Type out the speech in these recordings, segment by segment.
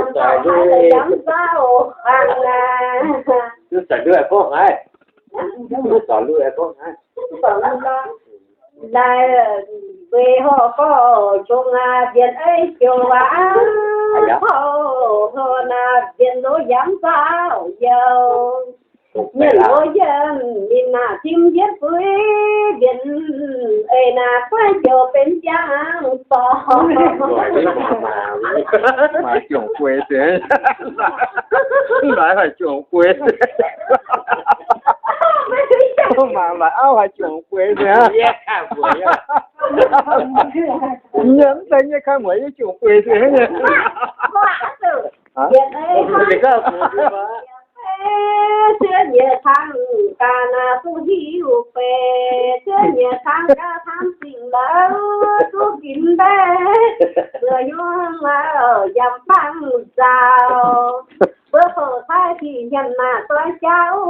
Yangh zaauh yaac yangh zaauh hnangv aqv. Duqv zanc lui aengx gorngv haic. Duqv zanc lui aengx gorngv haic. Laaix weic horc gorx qongx aqv, mbienx ei jouh waac aqv, horc naaic mbienx loz yaac zaauh youh. Mienh loz yiem ninh naaic tim yietv buix mbienx ei naaic guaiv jouh benx jangx dorngx. Maaih jongc guei deix. Laaix haic jongc guei. Maaih laaix auv haic jongc guei deix. Nyei mv zeiz nyei, kaaix mueiz yie jongc guei deix nyei. Zuov nyei tangv gaax naaic duqv hiuv beic, zuov nyei tangv gaax hnamv zingh la'uv duqv ginx mbaeqv, zuov nyungc yaac bangc nzaaux. Mbuo hoc cai fih hnyangx naaic doix jauv,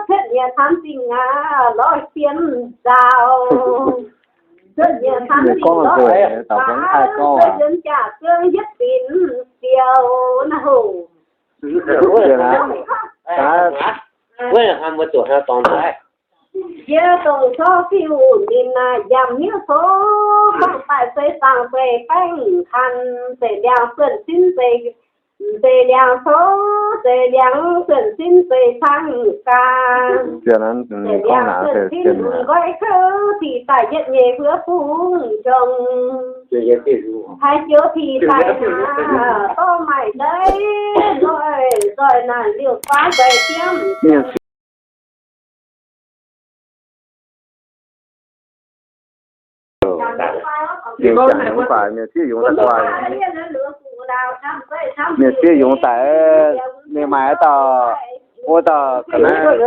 cuotv nyei hnamv zingh aqv lorz sien nzaaux. Cuotv nyei hnamv zingh lorz sien nzaaux, cuotv nzuonx jaax zunv yietv binc siou naaiv hoc. Yie dongh corc fiuv ninh naaic yaac hnyouv coqv, gorngv daaih se zaangc se baengh hanh, se liangx buonv sin se se liangx coqv, se liangx buonv sin se cang gaax. Se liangx buonv sin nqoi kouv, ti daaih yietv nyei huov bungx jong. Haih joux ti daaih naaic dorh maaih leiz nzoih, nzoih naaic liouh guaav nzoih jiem. Yungz jangx yungz guaaih, mienh sieqv yungz daaih guaaih. Mienh sieqv yungz daaih, ninh maaih dauh, wuov dauh ga'naaiv,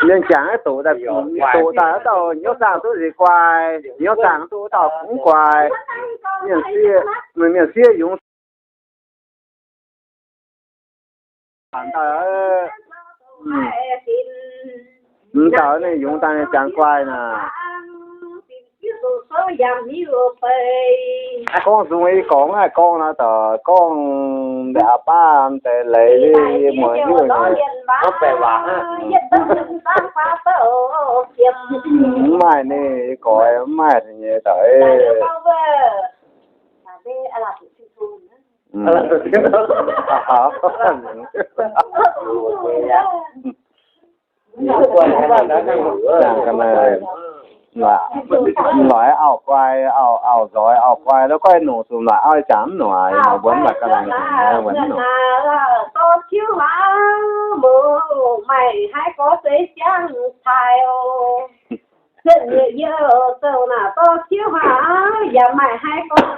mienh jangx doqc daaih, doqc daaih wuov dauh hnyouv zaangh duqv nzeic guaaih, hnyouv zaangh duqv wuov dauh mv guaaih. Mienh sieqv, mienh sieqv yungz Mv dauh ninh yungz daaih jangx guaaih naaic. Gorngv nzung yie gorngv naaiv gorngv nor, gorngv deix aqv baav deix leiz yie muoz hiuv nyei. Mv maaih ninh yie gorngv mv maaih nyei daaih. Laaix auv-guai, auv-nzoih auv-guai, la'guaih nongc zuqc laaix auv jangx mv nongc, mbuo mv baac ga'naaiv nongc, mbuo mv nongc. Dorh ciouv hlaax, mouz maaih haaix gorx zeiz siang taaix oc. Cuotv nyei yie zoux naaic dorh ciouv hlaax, yaac maaih haaix gorx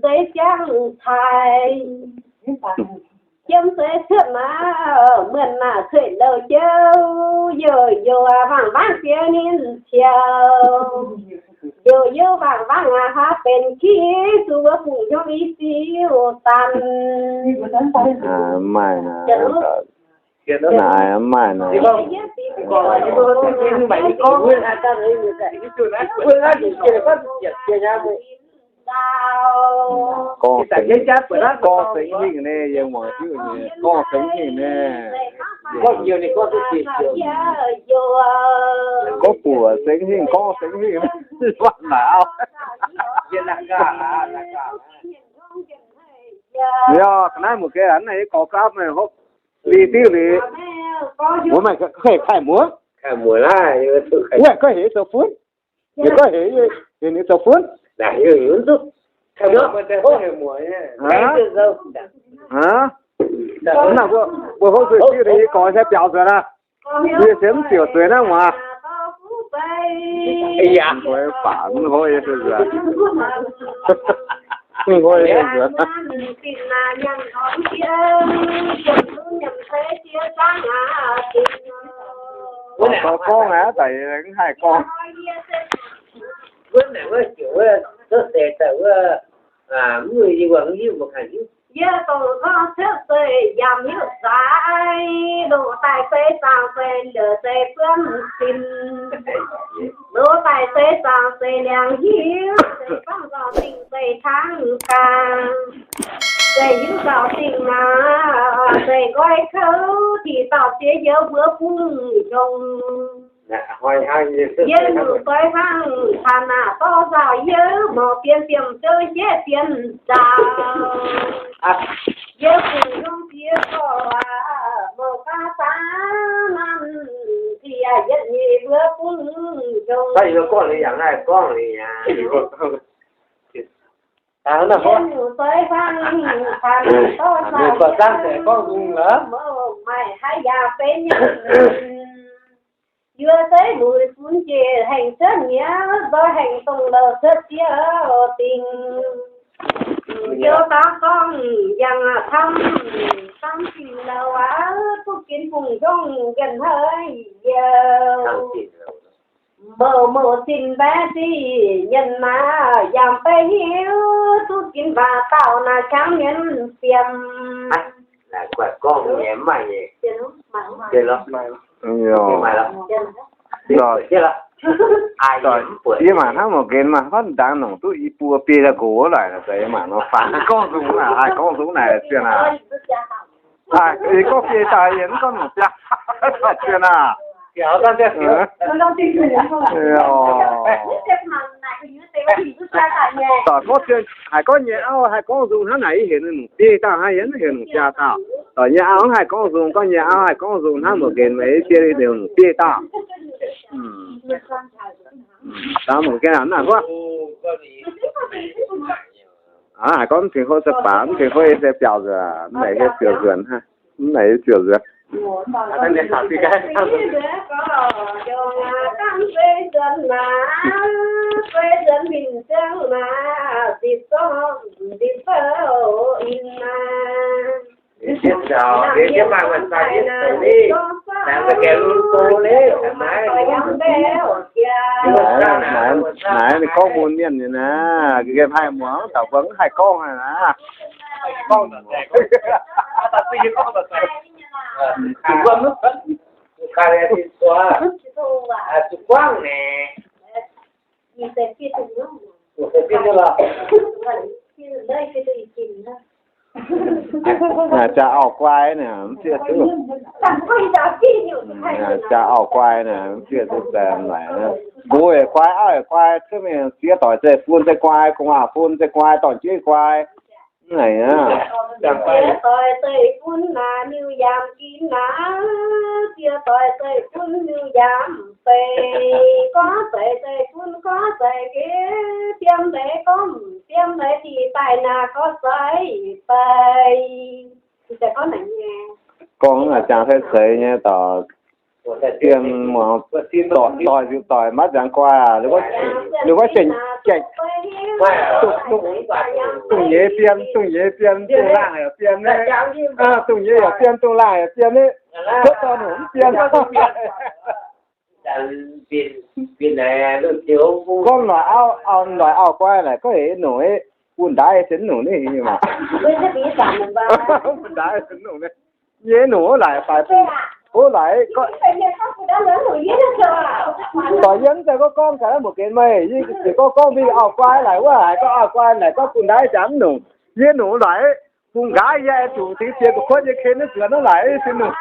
zeiz siang taaix. Jiem seix cuotv naaic, muonc naaic cueiv louh jouv, youh youh wangc wangv siex ninh ciou. Youh youh wangc wangv aqv, haaix benx qiex zuqc wuov fungc hnyouv i siu daan. Maaih naaic, maaih naaic. Gorngv sengx hingh nyei, yie muangx jienv nyei, gorngv sengx hingh nyei. Gorngv buoc sengx hingh, gorngv sengx hingh. Waac naaic auv. Yaac ga'naaiv muoz-geh hnangv naaic, yie gorx gapv meih hopv li diuv liuz, mbuo meih kaaih muoz, wuov gorngv heuc zoux funv, yie gorngv heuc ninh zoux funv. Mbuo hopv zuqc diuv liuz, yie gorx se biaux nzuonx aqv. Yie se mv ziouc zueiz naaiv muoz. Baac mv hopv yie se nzuonx. Mv hopv yie se nzuonx. Gorngv gorngv aqv, daaih mv haih gorngv. Yie dongh gorngv cuotv seix yaac hiuv zaaix, loz-daaih seix zaangc seix liouc seix buonv sin. Loz-daaih seix zaangc seix liangx hiuv, seix gorngv nzauh dingh seix tangv gaang. Seix hiuv nzauh dingh naaic, seix nqoi kouv, dih dauh ziex youz mbuo bung hnyongx. Yie nyungc doix hnangv taux naaic dorh nzauh yie, mouc bienx biemc zouv jeiv bienx nzauh. Yie bungx hnyouv jiex gorx, mouc gaax daav nanv, ziec yietv nyeic mbuo bungx hnyouv. Yie nyungc doix hnangv taux naaic dorh nzauh yie, mouc maaih haaix yaac benx nyungc. Yie zeiv muic funx jiex hengx cuotv nyiex, nzoih hengx dongh louc cuotv jiex dingc. Yie daux gorngv yangh camv, camv zinh louc aqv, duqv ginx fungc ndongh nqemh haic yie. Mouc mouc zinh mbaeqv zinh nyenh naaic, yaac mv bei hiuv duqv ginx waac dauh naaic qangx mienv fiem. Yie mangc hnangv mouc gen mangc hnangv ndaangc nongc duqv i buo biei daaih nqox wuov laaic, yie mangc nor faaux gorngv nzung naaic, haih gorngv nzung naaic zienh aac. Aa, yie gorngv biei daaih yie mv gorngv nongc biaa. Zienh aac. Doic gorngv zienh haih gorngv nyei auv haih gorngv nzung hnangv naaic, yie heuc ninh nongc biei dauh hnangv, yie mv heuc nongc biaa dauh. Doic nyei auv mv haih gorngv nzung, gorngv nyei auv haih gorngv nzung hnangv mouc gen meih, yie biei ninh nongc biei dauh. Dangh mouc gen naaic huov. Aa, haih gorngv mv tengx hopv se baac, mv tengx hopv yie se biaux nzuonx, mv naaic yie ziouc nzuonx hnangv, mv naaic yie ziouc nzuonx. Naaiv, naaiv ninh gorngv mun mienh nyei naaiv, ga'naaiv haih muangx, taux mbuo mv haih gorngv naaiv. Naaic jaa auv-guai naaic, mv zieqv duqv. Naaic jaa auv-guai naaic, mv zieqv duqv daaih naaic. Nqox yaac guai, auv yaac guai, cuotv mingh sieqv doic zeiv-fun zeiv-guai, gu'nguaaz-fun zeiv-guai, dorn-jueiv guai. Sieqv doic zeiv-fun naaic, miuc-yaamv ginx naaic, sieqv doic zeiv-fun miuc-yaamv beic, gorngv zeiv zeiv-fun gorngv zeiv geh, fiem leiz gorngv fiem leiz, diqc daaih naaic gorngv zeiv beic. Gorngv naaic jangx ceix nyei daaih. Fiem muangx, doic nziux doic maiv nzangx guai aac. Ninh wuov, ninh wuov zengc, zengc, dungh nyeiz fiem, dungh nyeiz fiem, dungh laangh yaac fiem nyei. Dungh nyeiz yaac fiem, dungh laangh yaac fiem nyei. Cuotv dorh nungc mv fiem. Gorngv noic auv, noic auv-guai naaic, gorngv heuc nungc, bun ndaaiv se nungc nyei maah. Bun ndaaiv se nungc nyei. Yie nungc wuov laaic faix, wuov laaic, doic yie mv zeiz gorngv gorngv gaax mbuox gengh meih, yie ziouc gorngv gorngv mbuo auv-guai laaic wuov, haiz gorngv auv-guai naaic gorngv bun ndaaiv jangx mv nungc. Yie nungc laaic, bungx nqaaix yie aengx zuqc tengx jiex gu'kuotv nyei ken naaiv zuoqc hnangv laaic se nungc.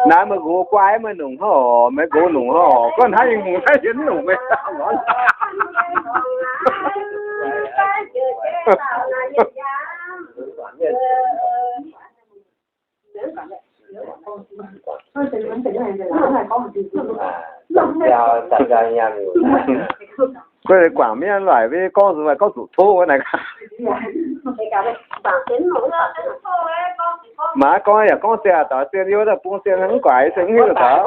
Naaiv meih nqox guai meih nungc hnangv oc, meih nqox nungc hnangv oc, gorngv hnangv yie nungc naaiv yie nungc meih. Guai guangc mienh laaic, gorngv zuqc, gorngv zuqc tov wuov naaic. Maiv gorngv yaac gorngv zien, daux zien, yie daaih bung zien, mv guaix se mv hiuv daux.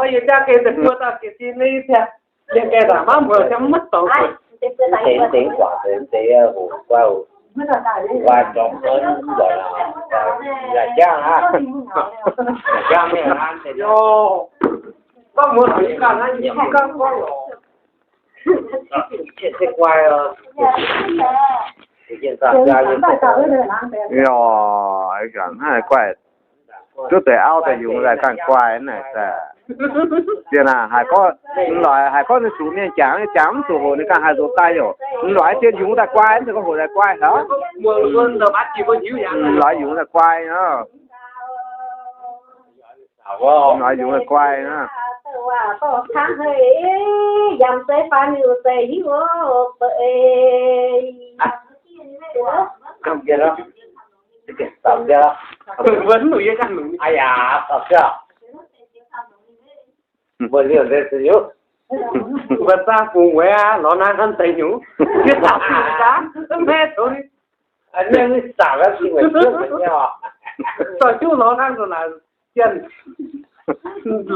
Yaac, hnangv guai, duqv deix auv daaih yungz daaih ganh guai naaic daaih. Zien aah, haiz gorngv, haiz gorngv ninh zuqc mienh jangx, ninh jangx mv zuqc hoc ninh ganh haih nzox daaih yoc. Ninh lorz zien yungz daaih guai, ninh gorngv hoc daaih guai hnangv. Lorz yungz daaih guai hnangv. Lorz yungz daaih guai hnangv. Mbuo zangh bungx weic aqv, lorz naaiv hnangv deix nyungc. Yie zangh bungx gaax, maiv tov. Dorh juv lorz hnangv ndongc naaic, jienv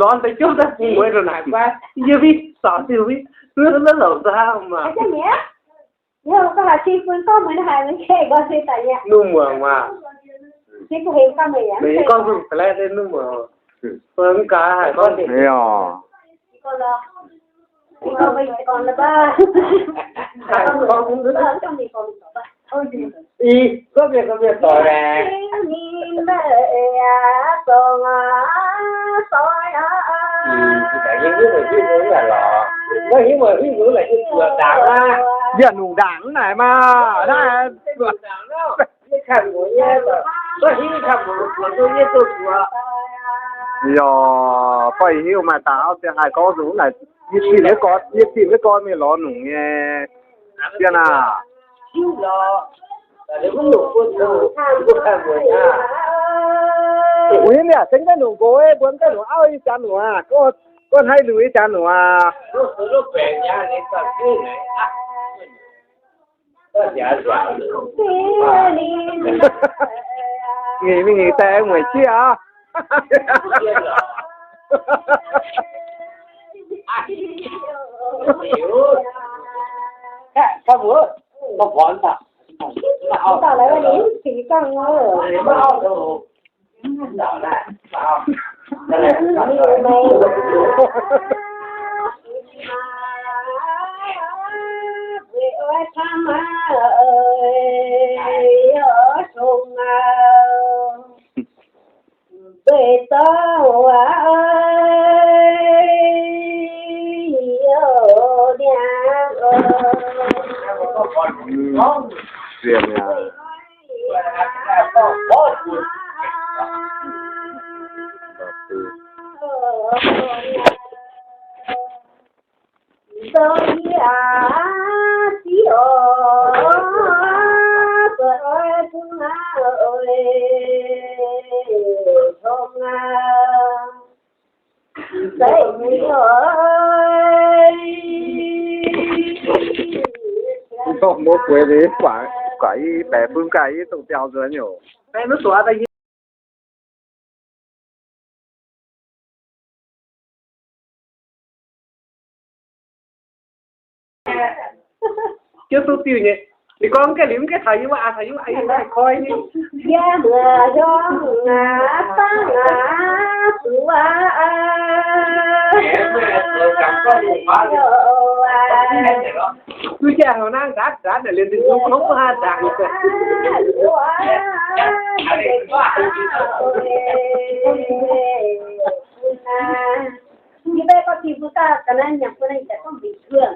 lorz deix juv daaih bungx weic ndongc naaic fai? Yie mv zangc diuh mv, mv louc nzangv maah. Nuqv muangx maah. Meih gorngv zuqc ga'laeqv se nuqv muangx. Mv gaax haiz gorngv Yie nungc ndaangc naaic maah. Yaac fai hiuv maaih dangh auv deix haih gorngv nzunc naaic, yie zinh wuov gorn, yie zinh wuov gorn mingh lorz nungc nyei. Bienh aah, wuov nyei mienh zengv ganh nungc nqox, mbuo ganh nungc auv yie jangx nungc aqv. Gorngv hnangv nungc yie jangx nungc aqv. Ngingx mingh ngingx daaih mueic jieqv aqv. Mv baac muoz-doic, guaax i baeqc fun gaax i dongh biaux nzuonx nyei oc. Jienv duqv diuh nyei. Ninh gorngv ga'liuz mv gaengh taux yie wuov, taux yie wuov, yie haih koi nyei. Yie mbuo yiem aqv, bangv aqv, zuqc aqv. Duqv jaa houc naaiv nqaatv nqaatv naaic, liemh zinh zungv kungx mv haih nzaangc. Yie mbuo gorngv Tin-Hungh ga'naaiv nyanc bun ninh daaih gorngv mbic juoh.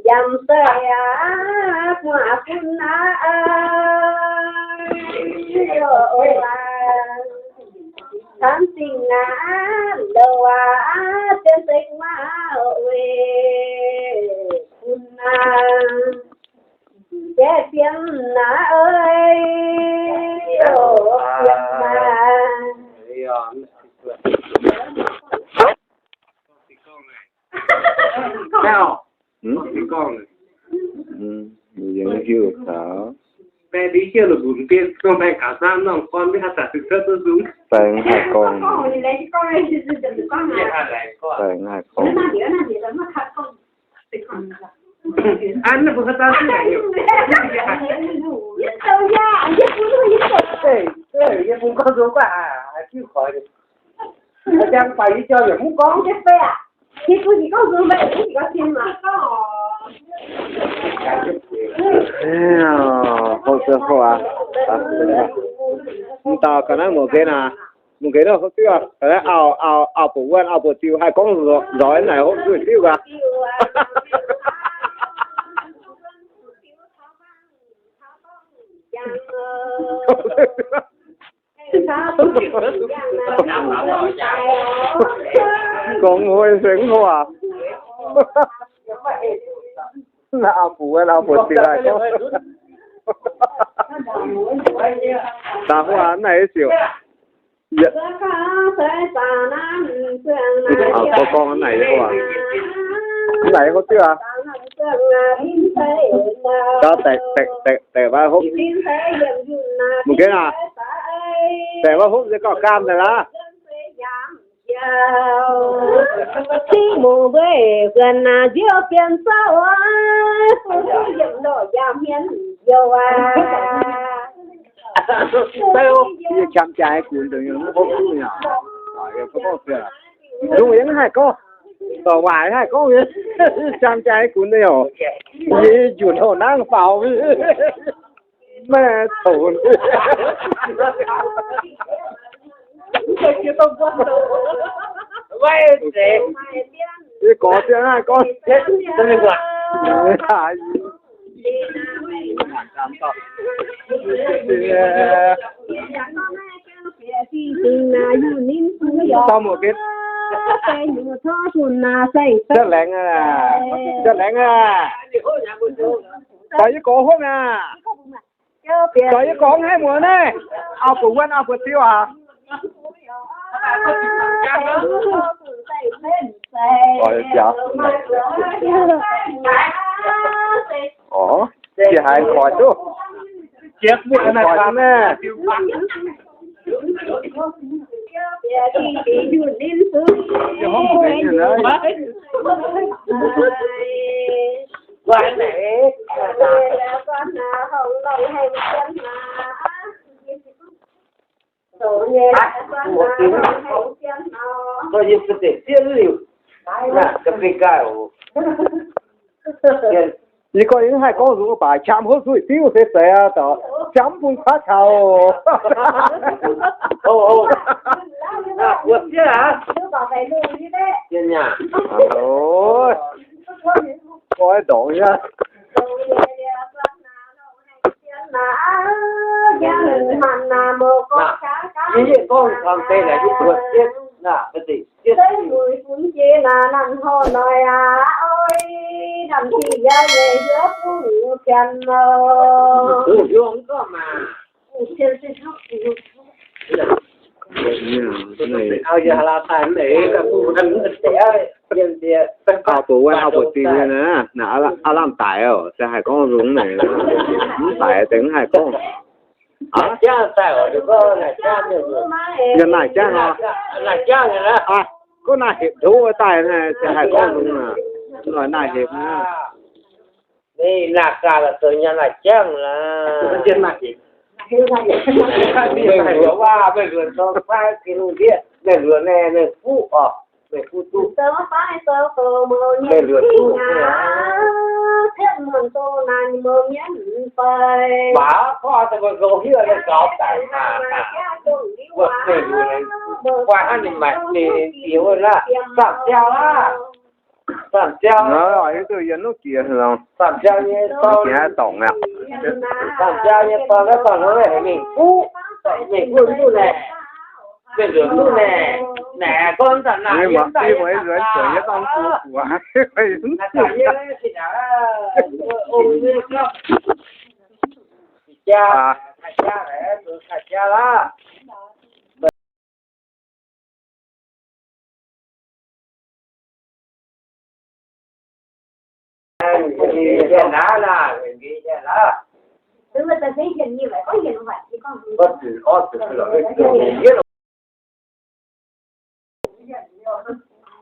Yamh daaih aqv, gu'nguaaz bun aqv. Camv dingh aqv, ndouh aqv, zien deix maah, oc, bun aqv. Jaiv fiem naaiv, oc, fiem naaiv. Baengh haih gorngv. Baengh haih gorngv. Hopv duqv hopv aqv. Mv dauh ga'naaiv muoz-nqenx aac, muoz-nqenx naaiv hopv duqv aqv. Ga'naaiv auv, auv, auv-buoc wuonh, auv-buoc diuh haih gorngv nzoih naaic hopv duqv diuh aqv. Gorngv hoi se mv hoi aac. Naaiv auv-buoc wuonh, auv-buoc diuh haih gorngv. Daaih hoi aac, naaiv ziouc. Gorngv naaic hoi aac. Naaic hopv duqv aqv. Gauh daix, daix, daix, daix baav hopv. Mv gaengh aac. Daix baav hopv se gauh gaam daaih laav. Cingv mungh mbuo buonc naaic nziouv bienx zouv oc, bun yiemc lorqc yaac hmien youh aac. Yie qam jaaix gunx dongh yie mv hopv duqv nyei. Ndongc yie mv haih gorngv, dorc waac haih gorngv nyei. Qam jaaix gunx dongh yie, yie njuqc houh nangv faaux. Maiv coux. Yie gorx zien naaiv gorngv. Dauh muoc gengh. Zauv laengz aqv. Zauv laengz aqv. Daaih yie gorx hopv mi'aqv. Daaih yie gorx haiv muoz naaiv. Auv-buoc wuonh, auv-buoc diuh aac. Orqc, jiex haaix koix duqv. Koix duqv naaiv. Yie gorngv yie mv haih gorngv nzung, mv baac qam hopv zuqc diuv se zeiz aqv, dorh qam bung kuaatv taux. Oix, dorngx nyei. Yie gorngv taux deix naaic, yie buatc jienv naaic, mv deix jienv. Hungh yungz gorngv maah. Auv-buoz wuov, auv-buoz dingh nyei naaic, naaic aav lamh daic oc, se haih gorngv nzung naaic, mv daic deix mv haih gorngv. Yaac naaic jangv oc. Aa, gorngv naaiv hepc ndoqv daaih naaic, se haih gorngv nzung naaic, naaic hepc naaic. Naaic gaax la'zoux nyanc naaic jangv laaix. Meih luonc, meih luonc dorh fai gin lungh ndiev, meih luonc naaic meih fuqv oc, meih fuqv duqv. Meih luonc duqv. Mv baac gorngv se meih zoux hiuv nyei gaux daic maah. Meih luonc, guai hnangv ninh maaic ninh diex wuov naaic, samh jauv aqv. Samh jauv. Samh jauv nyei dorn, samh jauv nyei dorn naaiv dorngc haic. Mingh fuqv, mingh fuqv duqv naaic, mingh luonc duqv naaic, naaic gorngv zanc naaic yie mv daic yie jaa, jaa, jaa laaix.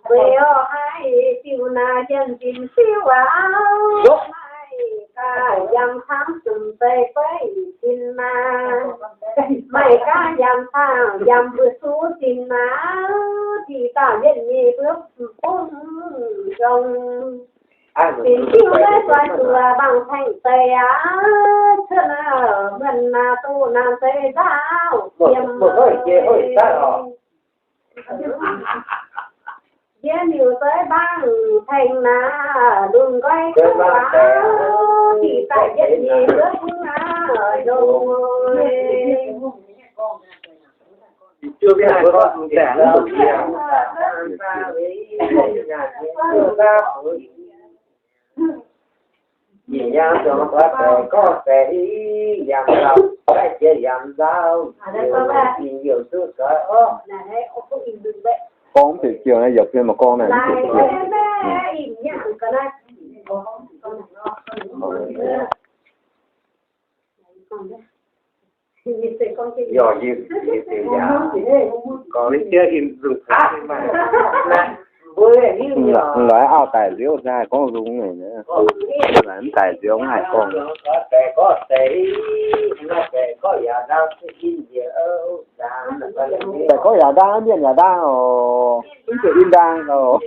Weic orqc, haih diuh naaic jienh zinh siuv aqv. Maiv gaax yangh tangv zunc zeiv beiv zinh naaic. Maiv gaax yangh tangv yaac mbuo suv zinh naaic. Ti dauh yietv nyei mbuo fungc zong. Zinh siuv naaiv zoi zuoqc mangc ceng zeiv aqv. Cuotv naaiv muonh naaic duqv naaic zeiv ndaauv yiem. Yie liuz zeiv mbaang tengx naaic lunx nqoi kuv waac, ti daaih yietv nyei wuov kuv waac yong. Gorngv mv bieqc ziouc naaiv, yaac fih meih gorngv naaic mv bieqc ziouc. Loz auv daic nziouv se haih gorngv nzung nyei. Loz mv daic nziouv mv haih gorngv. Daic gorngv yaac ndaang, mienh yaac ndaang oc. Mv zuqc in ndaang oc.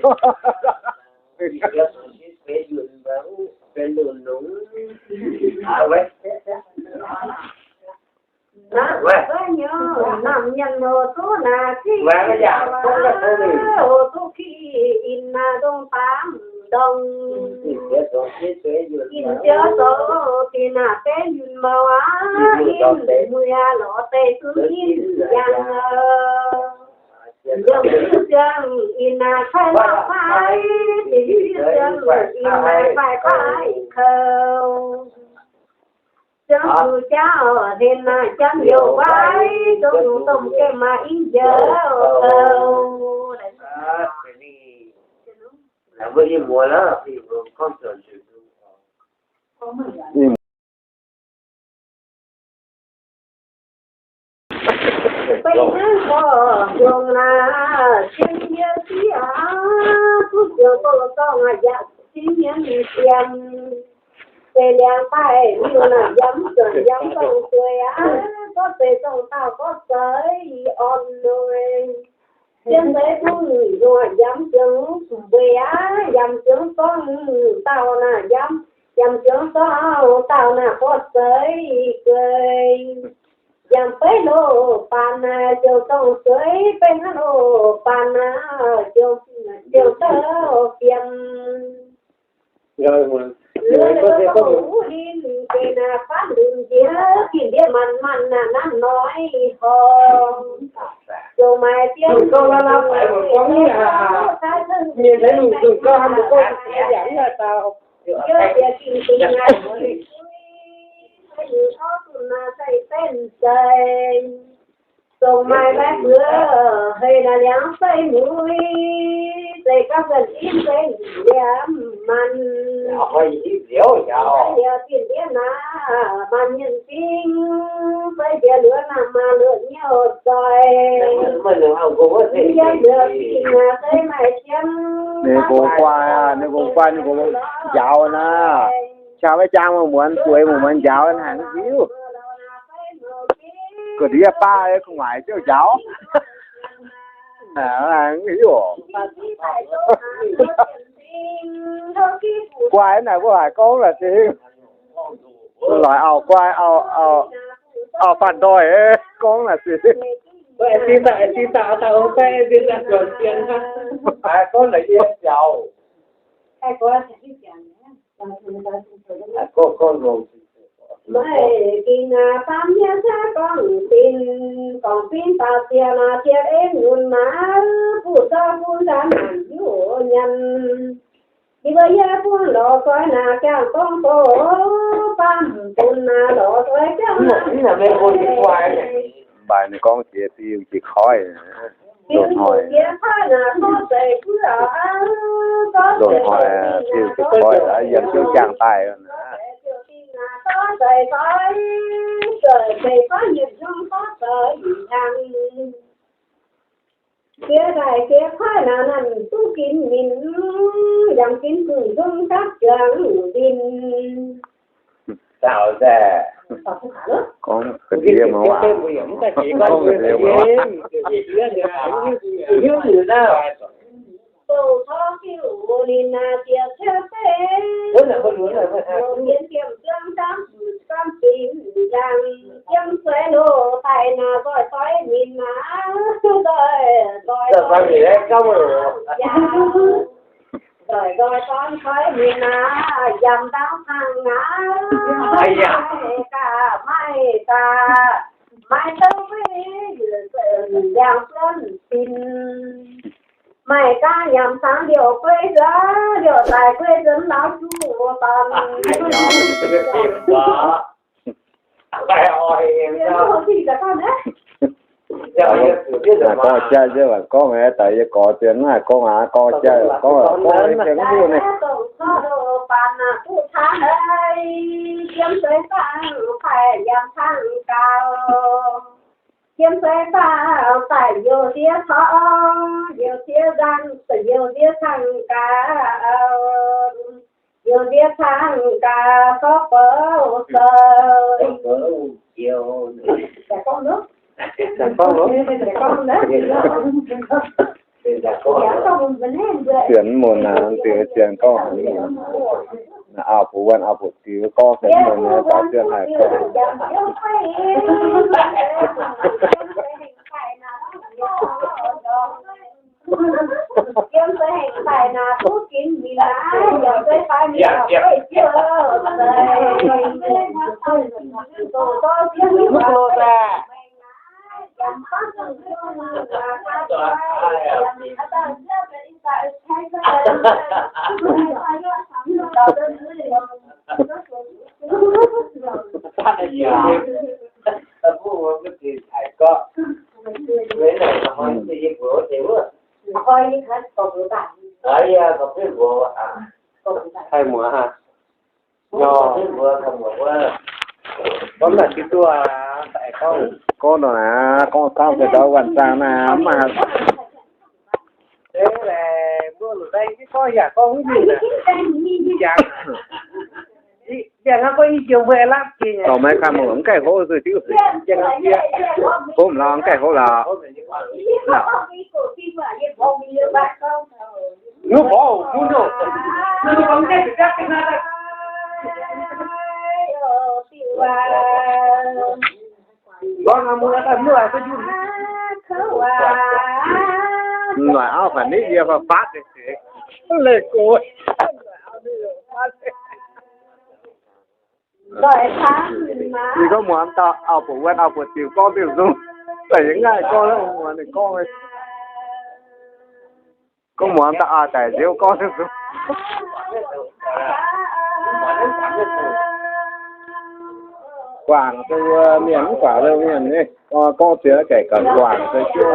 Gorngv longx naaic, cien yie siqv aqv, duqv ziouc dongh zorng aqv, yaac cien yie mingh jiem. Zeiz liangx daaih mingh naaic, yaac mv zuotc yaac mv dongh zueiz aqv, gorngv zeiz dongh dauh gorngv zeiz orn noic. Cien zeiz dongh nzungh yaac mv zuotc zueiz aqv, yaac mv zuotc gorngv dauh naaic, yaac mv zuotc gorngv dauh naaic gorngv zeiz guei. Yaac beiv loz-baan naaic ziouc dongh zueiz, beiv hnangv loz-baan naaic ziouc, ziouc douh fiem. Wuov lin geh naaic faanv lunx njiec, ginh ndiev maanc maanc naaic nanv noic horngz. Ziouc maaih dien mienh yie bieqc ginh dingc naaic, se ninh gorngv zuqc naaic se benx zeiz. Dongh maaih mbaeqv mbuo hei naaic liangx se muic, se gapv zanh zipv se liemh maanc. Liouh zinh ndiev naaic maanc mienh fingx, se jiex luoqc naaic maanc luoqc nyouh zoih. Yie luoqc fingx naaic se maaih jiem. Ninh gong guai aqv, ninh gong guai, ninh gong njaaux naaic. Qaqv maiv jaang, muonz zueiz, muonz njaaux haic hiuv. Ga'ndiev baav gu'nguaaic ziouc njaaux. Hiuv. Guai naaic mbuo haiz gorngv naaic se lorqc, auv-guai, auv-faanh ndoih gorngv naaic se. Maiv ging naaic faam nyei caav gorngv fin, gorngv fin baaux ziec naaic ziec en nunc naaic, buv zorqv bun nzaanx naaic hiuv nyanc. Yie mbuo yie bun lorz zoih naaic jangx dongh doz, baamh bun naaic lorz zoih jangx. Mv baac ninh gorngv jiex diuh jiex koiv, loz-hnoi, loz-hnoi diuh jiex koiv yiem jienv jangx daaih. Jiex daaih jiex koiv naaic, nanc duqv ginv minc, yangh ginv gu'nguaaic nzung gapv juangc linh. Gorngv ga'ndiev mv waac, gorngv ga'ndiev mv waac. Dongh torv fiuv ninh naaic ziec ciouv zeiv, mienh ziemh zuangx camv camv ginv yangh, yiem sueih loz daaih naaic nzoih doix minc naaic, nzoih nzoih doix yangh. Nzoih nzoih dorn koiv mienh naaic, yaac ndau cangx naaic, maaih gaax, maaih gaax, maaih douv gueiv, ndiangx buonv sin. Maaih gaax yaac cangx liouc gueiv nzuonx, liouc daic gueiv nzuonx, laauv juqv dorn. Gorngv jaav yie gorngv, daaih yie gorx zien naaiv gorngv aqv, gorngv jaav gorngv, gorngv mv duqv naaiv. Jiem seix faang daaih youh ndiev torv, youh ndiev nzangv, youh ndiev cang gaax, youh ndiev cang gaax torv bouv sou. Sienx mun naaic, sienx gorngv naaic, auv-butv wuov, auv-butv diuh gorngv sienx mun naaic, daaih sienx haic gorngv. Haih muoz aqv. Nor, gorngv naaic diuh duqv aqv, daaih gorngv. Gorngv nor naaic, gorngv camv deix ndau waanc zaangh naaic, mv maaih haaix. Dorh maiv kaav mv gaengh hov se diuv se. Gomv lorz mv gaengh hov lorz. Noic auv fai nitv yie fai faatv deix seix. Leih go. Yie gorngv muangx dauh auv-buoc wuonv auv-buoc ziux gorngv diuh nzung. Daaih yie ngaih gorngv, muangx ninh gorngv. Gorngv muangx dauh aa daic nziouv gorngv diuh nzung. Guangc se wuov mienh mv guangc se mienh nyei. Gorngv ziex gaic gaax guangc se jienv.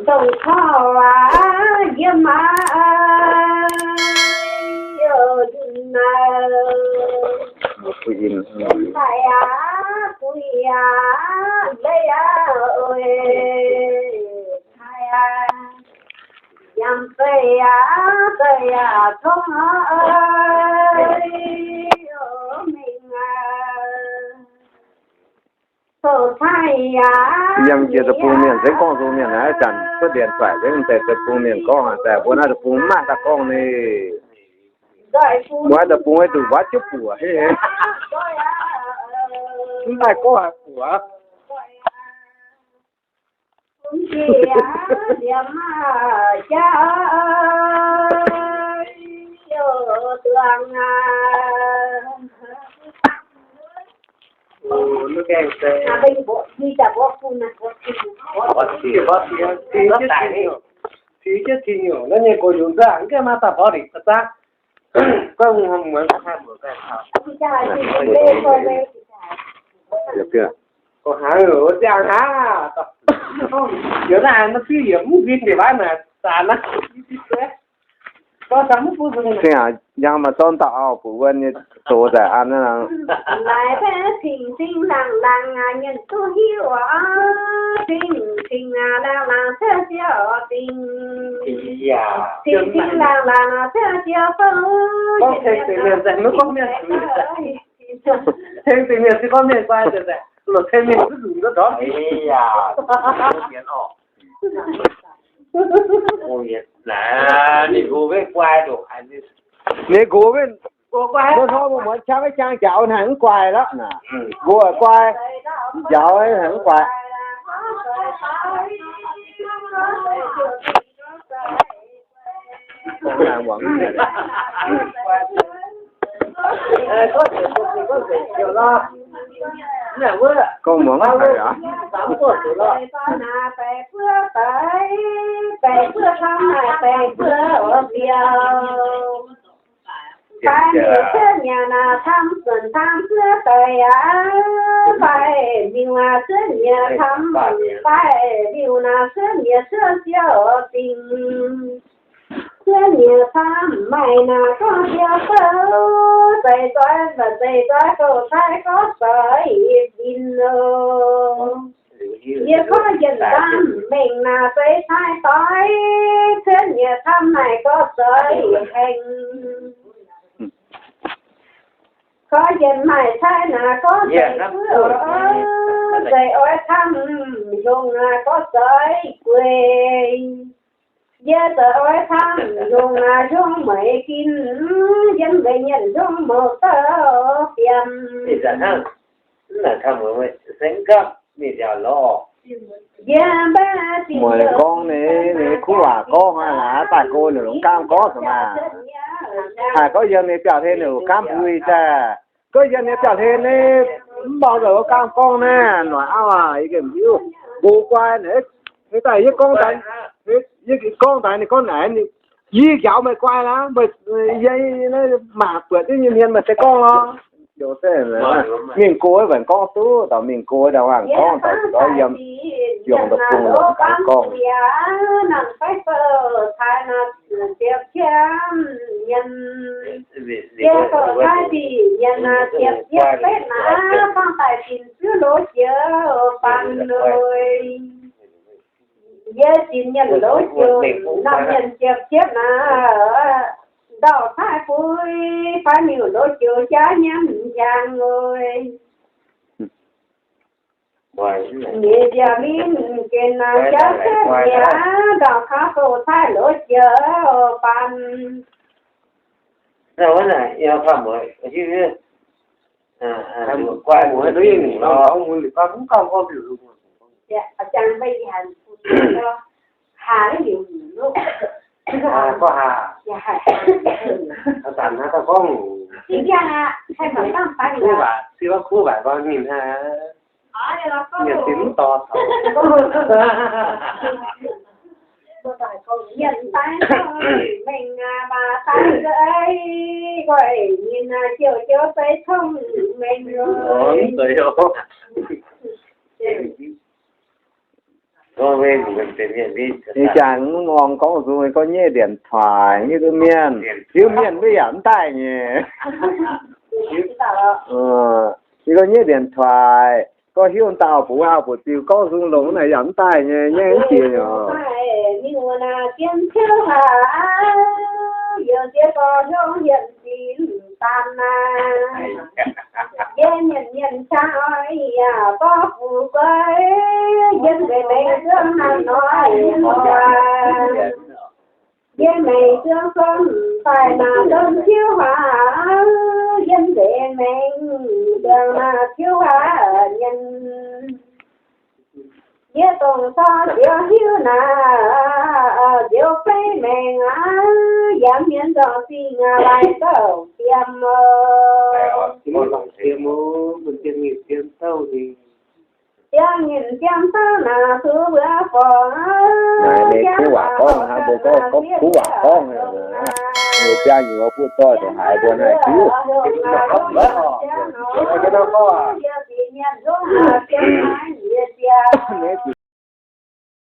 Dongh taux aac, yie maiv, o, yie maiv. Daic aac, daic aac, leiz aac, oix daic aac, yangh daic aac, daic aac, tongv aac, o, mingh aac. Yiem jiex deic-bung mienh se gorngv nzung mienh naaiv, zanc cuotv ndienx doic se mv zeiz deic-bung mienh gorngv, daaih mbuo naaiv deic-bung mv maaih daaih gorngv ni. Mbuo naaiv deic-bung duqv mbuo jiuv buoc, mv maaih gorngv haaix buoc. Naaiv nyei gorx-youz nzangc, mv gaengh maaih daaih mborqv lingc daaih zaqv. Guaiv hungh muonz ga'hnaangx mbuoqc daaih taux. Gorngv hnaangx heuc ziangh hnangv aqv. Yaac naaiv maiv diuv yaac mv huin njiec maiv naaic zanc naaiv. Gorngv camv mv bun. Cingx aac, yangh maaih zorqv dauh auv-buoc wuonv nyei zoux daaih an naaiv. Laaix baeqv cing-cing laangh laangh aac, mienh duqv hiuv oc. Cing-cing aac, laangh laangh cuotv siou dingc. Cing-cing laangh laangh cuotv siou fouv. Gorngv tengx deix mienh, maiv gorngv mienh zuiz. Tengx deix mienh se gorngv mienh guai deix, loc tengx mienh duqv nzunc ndortv. Naaiv ninh nqox mbenc guai ndoqc haaix nyungc. Ninh nqox mbenc guai, mbuo hnoi mbuo muonz qangx maiv qangx njaaux haic mv guai lorqc naaic. Nqox guai, njaaux haic mv guai. Gorngv muangx haic aqv. Fai liuz cuotv nyanc aac, camv zuonc camv cuotv daic aac. Fai liuz aac, cuotv nyanc camv, fai liuz naaic cuotv nyanc cuotv siou dingc. Cuotv nyanc camv maaih naaic gorngv siou fouv, zeiz nzoih mv zeiz nzoih gouv cai gorngv zoih ih finh oc. Yie gorngv yietc nzangc mengh naaic zeiz cai doix, cuotv nyanc camv maaih gorngv zoih hengx. Gorngv yietc maaih cai naaic gorngv zeiz fuov oc, zeiz oix camv hnyongx naaic gorngv zoih guei. Yie zoux oix camv lungh naaic zungv meih ginv, yiem mbuo nyiemc zungv mouz dauh fiemx. Yie mbaeqv mueiz gorngv ninh, ninh kuv waac gorngv aqv, laaix daaih go ninh longc gaamv gorngv zuqc maah. Haih gorngv yiem ninh biauv hlen ninh longc gaamv mbui daaih. Gorngv yiem ninh biauv hlen ninh mv baac longc gaamv gorngv naaiv, noic auv aac, yie gengh mv hiuv. Mbuo guai naaic, daaih yie gorngv daaih, yie gorngv daaih ninh gorngv naaic, yie njaaux meih guai laaix, meih, yie mangc buatc jienv nyei hmien meih se gorngv lorqc. Mingh go mv baac gorngv duqv, dauh mingh go daaih wangc gorngv, dauh ziex yiem, yungz daaih bung longc gaamv gorngv. Yie zoux taaix dinc nyanc ziepc yietv betv naaiv, fangx daaih dinc zuov loz-jiex baan lui. Yie dinc nyanc loz-jiex, nangh nyanc ziepc yietv naaiv, ndau taaix bui, fai miuc loz-jiex jaav nyiemv njang lui. Nyeic nziaauc linh gen naaiv jaav setv mi'aqv, ndau kaux douz taaix loz-jiex baan. Mienh daaih mengh aac, maaih daaih nzeiz, nqoi nyinh aac, jiouv jiouv se cong-mengh. Ninh jangx mv orn gorngv nzung, gorngv nyeiv điện thoại hiuv duqv mienh, hiuv mienh mv yaac mv daaih nyei. Yie gorngv nyeiv điện thoại, gorngv hiuv dauh bungx auv bungx diuh gorngv nzung longx naaic yaac mv daaih nyei, nyaiv mv jiex nyei. Yie mienh mienh qangx oix yaac gorngv fu'jueiv, yiem nzeix mengh zuangx hnangv nor. Yiem mengh zuangx fun faix naaic domh tiuv huaax, yiem nzeix mengh zuangx naaic tiuv huaax mienh. Yie dongh zorqv nzioux hiuv naaic, nzioux fei mengh aqv, yaac mienh nzorngc zingh aqv, laaix zouv diem oc. Diem nyinh diem zouv naaic zuqc mbuo fongc. Naaiv ninh kuv waac gorngv hnangv, mbuo gorngv, gorngv kuv waac gorngv, mbuo biaa nyuoz buov doix dongh haaix mbuo naaiv hiuv.